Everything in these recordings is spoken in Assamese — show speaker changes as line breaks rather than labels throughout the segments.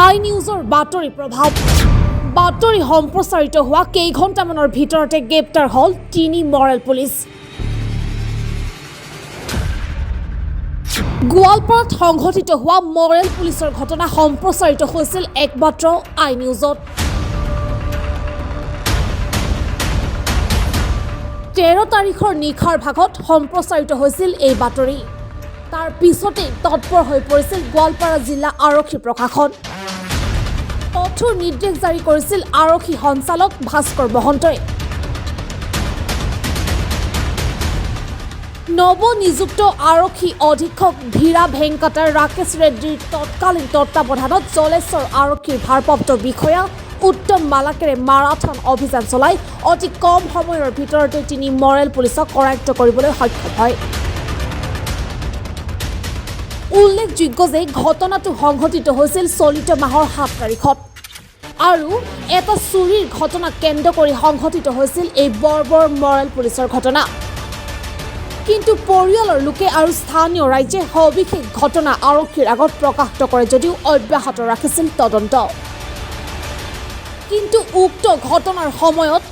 আই নিউজৰ বাতৰি প্ৰভাৱ। বাতৰি সম্প্ৰচাৰিত হোৱা কেইঘণ্টামানৰ ভিতৰতে গ্ৰেপ্তাৰ হ'ল তিনি মৰেল পুলিচ। গোৱালপাৰাত সংঘটিত হোৱা মৰেল পুলিচৰ ঘটনা সম্প্ৰচাৰিত হৈছিল একমাত্ৰ আই নিউজত। 13 তাৰিখৰ নিশাৰ ভাগত সম্প্ৰচাৰিত হৈছিল এই বাতৰি। তাৰ পিছতেই তৎপৰ হৈ পৰিছিল গোৱালপাৰা জিলা আৰক্ষী প্ৰশাসন। কঠোৰ নিৰ্দেশ জাৰি কৰিছিল আৰক্ষী সঞ্চালক ভাস্কৰ মহন্তই। নৱনিযুক্ত আৰক্ষী অধীক্ষক ধীৰা ভেংকটাৰ ৰাকেশ ৰেড্ডীৰ তৎকালীন তত্বাৱধানত জলেশ্বৰ আৰক্ষীৰ ভাৰপ্ৰাপ্ত বিষয়া উত্তম মালাকেৰে মাৰাথন অভিযান চলাই অতি কম সময়ৰ ভিতৰতে তিনি মৰেল পুলিচক কৰায়ত্ব কৰিবলৈ সক্ষম হয়। উল্লেখযোগ্য যে ঘটনাটো সংঘটিত হৈছিল চলিত মাহৰ 7 তাৰিখত আৰু এটা চুৰিৰ ঘটনাক কেন্দ্ৰ কৰি সংঘটিত হৈছিল এই বৰ্বৰ মৰেল পুলিচৰ ঘটনা। কিন্তু পৰিয়ালৰ লোকে আৰু স্থানীয় ৰাইজে সবিশেষ ঘটনা আৰক্ষীৰ আগত প্ৰকাশ নকৰে যদিও অব্যাহত ৰাখিছিল তদন্ত। কিন্তু উক্ত ঘটনাৰ সময়ত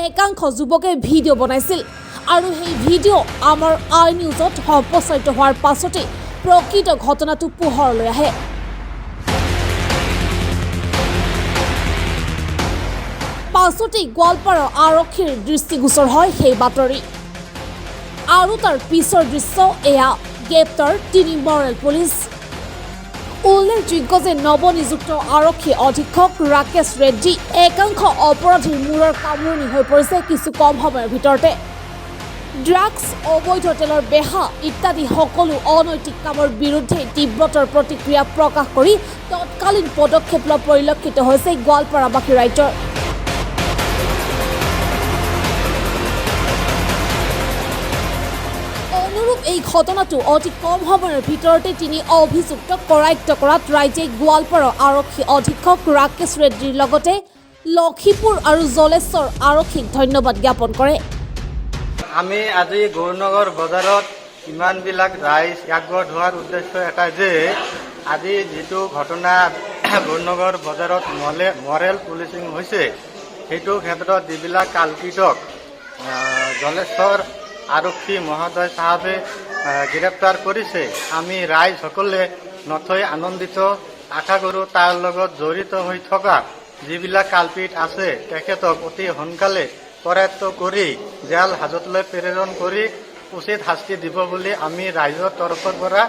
একাংশ যুৱকে ভিডিঅ' বনাইছিল আৰু সেই ভিডিঅ' আমাৰ আই নিউজত সম্প্ৰচাৰিত হোৱাৰ পাছতেই প্ৰকৃত ঘটনাটো পোহৰলৈ আহে। পাছতেই গোৱালপাৰাৰ আৰক্ষীৰ দৃষ্টিগোচৰ হয় সেই বাতৰি আৰু তাৰ পিছৰ দৃশ্য এয়া, গ্ৰেপ্তাৰ তিনি মৰেল পুলিচ। উল্লেখযোগ্য যে নৱনিযুক্ত আৰক্ষী অধীক্ষক ৰাকেশ ৰেড্ডী একাংশ অপৰাধীৰ মূৰৰ কামোৰণি হৈ পৰিছে কিছু কম সময়ৰ ভিতৰতে। ড্ৰাগছ, অবৈধ তেলৰ বেহা ইত্যাদি সকলো অনৈতিক কামৰ বিৰুদ্ধে তীব্ৰতৰ প্ৰতিক্ৰিয়া প্ৰকাশ কৰি তৎকালীন পদক্ষেপ লোৱা পৰিলক্ষিত হৈছে গোৱালপাৰাবাসী ৰাইজৰ। অনুৰূপ এই ঘটনাটো অতি কম সময়ৰ ভিতৰতে তিনি অভিযুক্তক কৰায়ত্ব কৰাত ৰাইজে গোৱালপাৰাৰ আৰক্ষী অধীক্ষক ৰাকেশ ৰেড্ডীৰ লগতে লক্ষীপুৰ আৰু জলেশ্বৰ আৰক্ষীক ধন্যবাদ জ্ঞাপন কৰে।
আমি আজি গৌৰনগৰ বজাৰত ইমানবিলাক ৰাইজ একগোট হোৱাৰ উদ্দেশ্য এটাই যে আজি যিটো ঘটনা গৌৰনগৰ বজাৰত মৰেল পুলিচিং হৈছে, সেইটো ক্ষেত্ৰত যিবিলাক কালপিটক জলেশ্বৰ আৰক্ষী মহোদয় চাহাবে গ্ৰেপ্তাৰ কৰিছে, আমি ৰাইজসকলে নথৈ আনন্দিত। আশা কৰোঁ তাৰ লগত জড়িত হৈ থকা যিবিলাক কালপিট আছে তেখেতক অতি সোনকালে কৰায়ত্ব কৰি জেল হাজতলৈ প্ৰেৰণ কৰি উচিত শাস্তি দিব বুলি আমি ৰাইজৰ তৰফৰ পৰা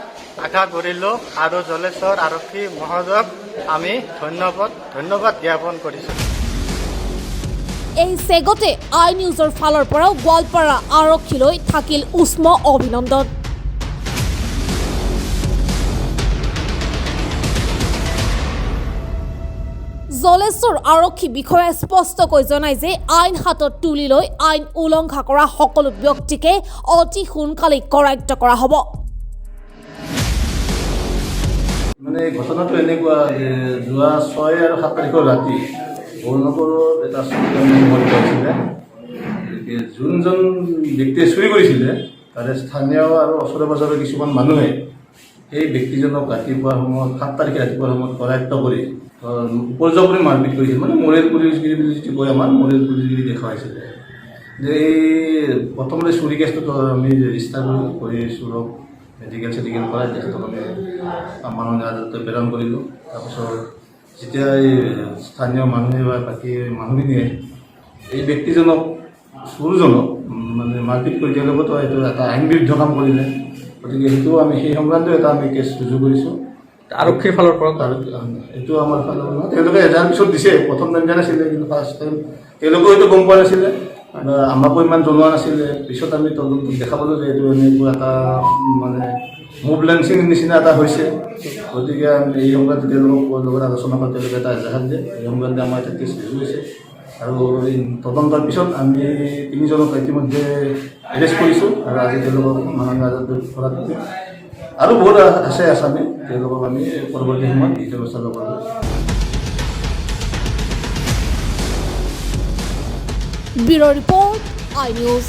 আশা কৰিলোঁ আৰু জলেশ্বৰ আৰক্ষী মহোদয়ক আমি ধন্যবাদ জ্ঞাপন কৰিছোঁ।
এই চেগতে আই নিউজৰ ফালৰ পৰাও গোৱালপাৰা আৰক্ষীলৈ থাকিল উষ্ম অভিনন্দন। জলেশ্বৰ আৰক্ষী বিষয়াই স্পষ্টকৈ জনায় যে আইন হাতত তুলি লৈ আইন উলংঘা কৰা সকলো ব্যক্তিকে অতি সোনকালেই কৰায়ত্ব কৰা হ'ব।
মানে ঘটনাটো এনেকুৱা যে যোৱা 6 আৰু 7 তাৰিখৰ ৰাতি গৌৰনগৰত এটা চুৰি সংঘটিত হৈছিলে। যোনজন ব্যক্তিয়ে চুৰি কৰিছিলে তাৰে স্থানীয় আৰু ওচৰে পাজৰে কিছুমান মানুহে সেই ব্যক্তিজনক ৰাতিপুৱাৰ সময়ত 7 তাৰিখে ৰাতিপুৱাৰ সময়ত কৰায়ত্ব কৰি উপৰ্যুপৰি মাৰপিট কৰিছিল। মানে মৰেল পুলিচগিৰি বুলি যিটো কয়, আমাৰ মৰেল পুলিচগিৰি দেখুৱাইছিলে যে এই প্ৰথমতে চুৰি কেছটোত আমি ৰেজিষ্টাৰ কৰি চোৰক মেডিকেল চেডিকেল কৰাই তেখেতক আমি মাননীয় আদালতত প্ৰেৰণ কৰিলোঁ। তাৰপিছত যেতিয়া এই স্থানীয় মানুহে বা বাকী মানুহখিনিয়ে এই ব্যক্তিজনক, চোৰজনক মানে মাৰপিট কৰি তেওঁলোকেতো এইটো এটা আইন বিৰুদ্ধ কাম কৰিলে, গতিকে সেইটো আমি সেই সংক্ৰান্তেও এটা আমি কেছ ৰুজু কৰিছোঁ।
আৰক্ষীৰ ফালৰ পৰা
এইটো আমাৰ ফালৰ পৰা তেওঁলোকে এজাহাৰ পিছত দিছে। প্ৰথম টাইম দিয়া নাছিলে, কিন্তু ফাৰ্ষ্ট টাইম তেওঁলোকেও এইটো গম পোৱা নাছিলে, আমাকো ইমান জনোৱা নাছিলে। পিছত আমি তদন্তত দেখা পালোঁ যে এইটো এনেকুৱা এটা মানে মুভ লেঞ্চিং নিচিনা এটা হৈছে। গতিকে আমি এই সংক্ৰান্তে তেওঁলোকৰ লগত আলোচনা কৰি তেওঁলোকে এটা এজাহাৰ দিয়ে। এই সংক্ৰান্তে আমাৰ এটা কেছ ৰুজু হৈছে আৰু এই তদন্তৰ পিছত আমি তিনিজনক ইতিমধ্যে এৰেষ্ট কৰিছোঁ আৰু আজি তেওঁলোকক মাননীয় আদালতত কৰাত আৰু বহুত আছে আছামী, তেওঁলোকক আমি পৰৱৰ্তী সময়ত বিহিত ব্যৱস্থা ল'ব লাগিব।
Bureau report, I news.